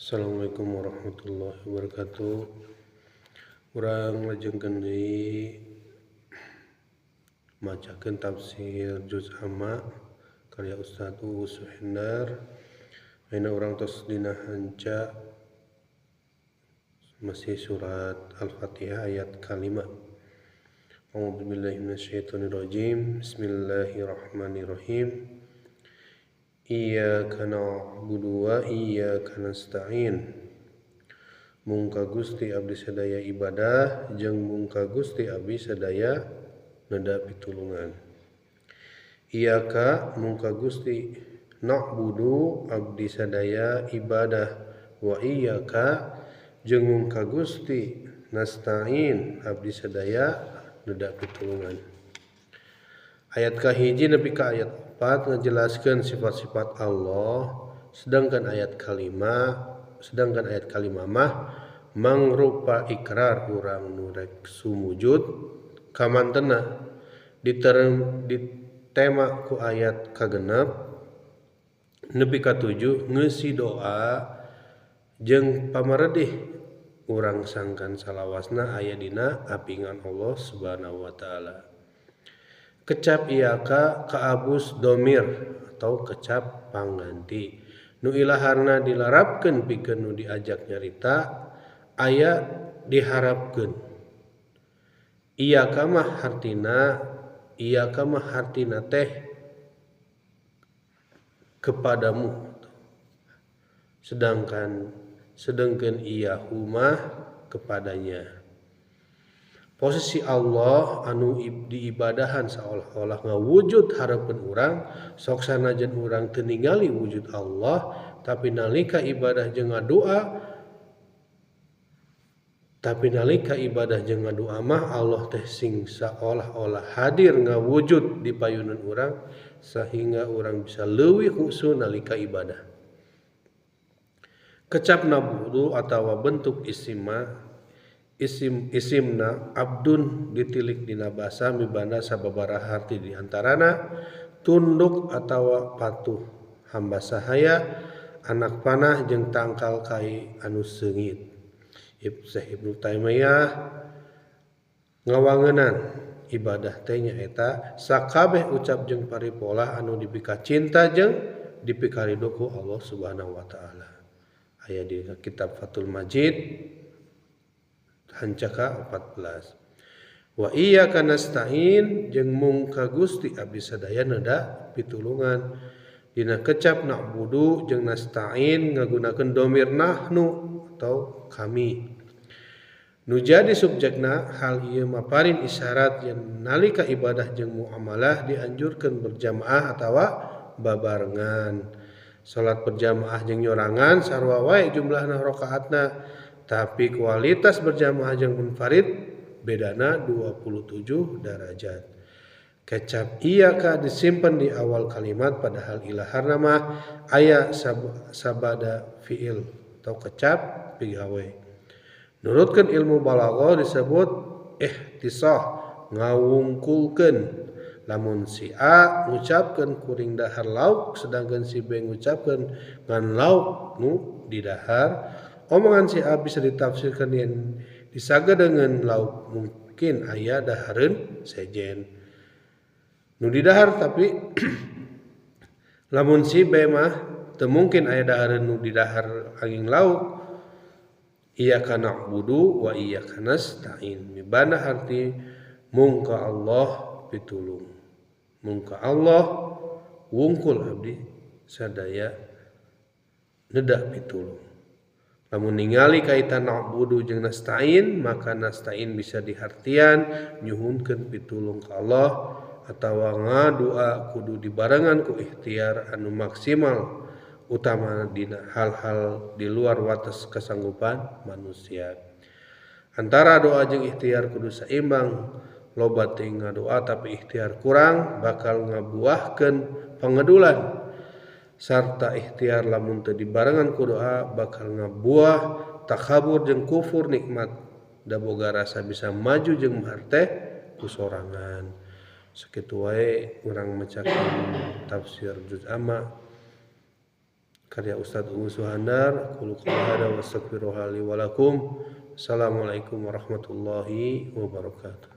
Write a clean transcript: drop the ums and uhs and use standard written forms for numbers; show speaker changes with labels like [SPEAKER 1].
[SPEAKER 1] Assalamualaikum warahmatullahi wabarakatuh. Urang lajengkeun deui macakeun tafsir Juz Amma karya Ustaz Uus Suhendar. Ayeuna urang tos dina hanca masih surat Al-Fatihah ayat kalima. A'udzubillahi minasyaitonirrajim. Bismillahirrahmanirrahim. Iyyaka na'budu wa iyyaka nasta'in. Mungka Gusti abdi sadaya ibadah jeung mungka Gusti abdi sadaya neda pitulungan. Iyyaka mungka Gusti na'budu abdi sadaya ibadah wa iyyaka jeung mungka Gusti nasta'in abdi sadaya neda pitulungan. Ayat kahiji nepi ka ayat 4 ngajelaskeun sifat-sifat Allah, sedangkan ayat kalima mah mangrupa ikrar urang nu rek sumujud kamantena ditema ku ayat kagenep nepi ka 7 ngeusi doa jeung pamaredih urang sangkan salawasna aya dina apingan Allah Subhanahu wa taala. Kecap iyaka kaabus domir atau kecap pangganti nu ilaharna dilarapkeun pikeun nu diajak nyarita aya diharapkeun. Iyaka mah hartina teh kepadamu, sedangkan iyahu mah kepadanya. Posisi Allah anu diibadahan seolah-olah ngawujud harapan urang, sok sanajan urang teu ningali wujud Allah, tapi nalika ibadah jeung ngadoa mah Allah teh sing seolah-olah hadir ngawujud di payunan urang sehingga urang bisa leuwih khusyuk nalika ibadah. Kecap nabudu atawa bentuk isim isimna abdun ditilik dina basa mibanda sababaraha harti di antarana tunduk atawa patuh, hamba sahaya, anak panah jeung tangkal kai anu seungit. Syekh Ibnu Taimiyah ngawangenan ibadah teh nyaeta sakabeh ucap jeung paripolah anu dipika cinta jeung dipikarido ku Allah Subhanahu wa taala. Aya di kitab Fathul Majid hancaka 14. Wa iyyaka nasta'in jeung mungka Gusti abdi sadaya neda pitulungan. Dina kecap na'budu jeung nasta'in ngagunakeun domir nahnu atau kami. Nu jadi subjekna hal ieu maparin isyarat yen nalika ibadah jeung muamalah dianjurkeun berjamaah atawa babarengan. Salat berjamaah jeung nyorangan sarua wae jumlahna rakaatna, tapi kualitas berjamaah jeung munfarid bedana 27 derajat. Kecap iyaka disimpan di awal kalimat padahal ilaharna mah aya sabada fiil atau kecap pigawe. Nurutkeun ilmu balaghah disebut ihtisah, ngawungkulkeun. Lamun si A ngucapkeun kuring dahar lauk sedangkan si B ngucapkeun ngan lauk nu didahar, omongan si A bisa ditafsirkan yang disaga dengan lauk mungkin aya dahareun sejen nu didahar, tapi lamun si B mah teu mungkin aya dahareun nu didahar angin lauk. Iyyaka na'budu wa iyyaka nasta'in mibana harti mungka Allah pitulung, mungka Allah wungkul abdi sadaya neda pitulung. Lamun ningali kaitan na'budu jeung nasta'in, maka nasta'in bisa dihartian nyuhunkeun pitulung ka Allah atawa ngadua kudu dibarengan ku ikhtiar anu maksimal utama dina hal-hal di luar watas kesanggupan manusia. Antara doa jeung ikhtiar kudu saimbang. Loba teuing ngadoa tapi ikhtiar kurang bakal ngabuahkeun pangedulan, sarta ikhtiar lamun teu dibarengan ku doa bakal ngabuah takabur jeung kufur nikmat da boga rasa bisa maju jeung mahar teh ku sorangan. Sakitu wae urang macakeun tafsir Juz Amma. Karya Ustaz Uung Suhandar. Aqulu qouli hadza wa astaghfirullah li wa lakum. Assalamualaikum warahmatullahi wabarakatuh.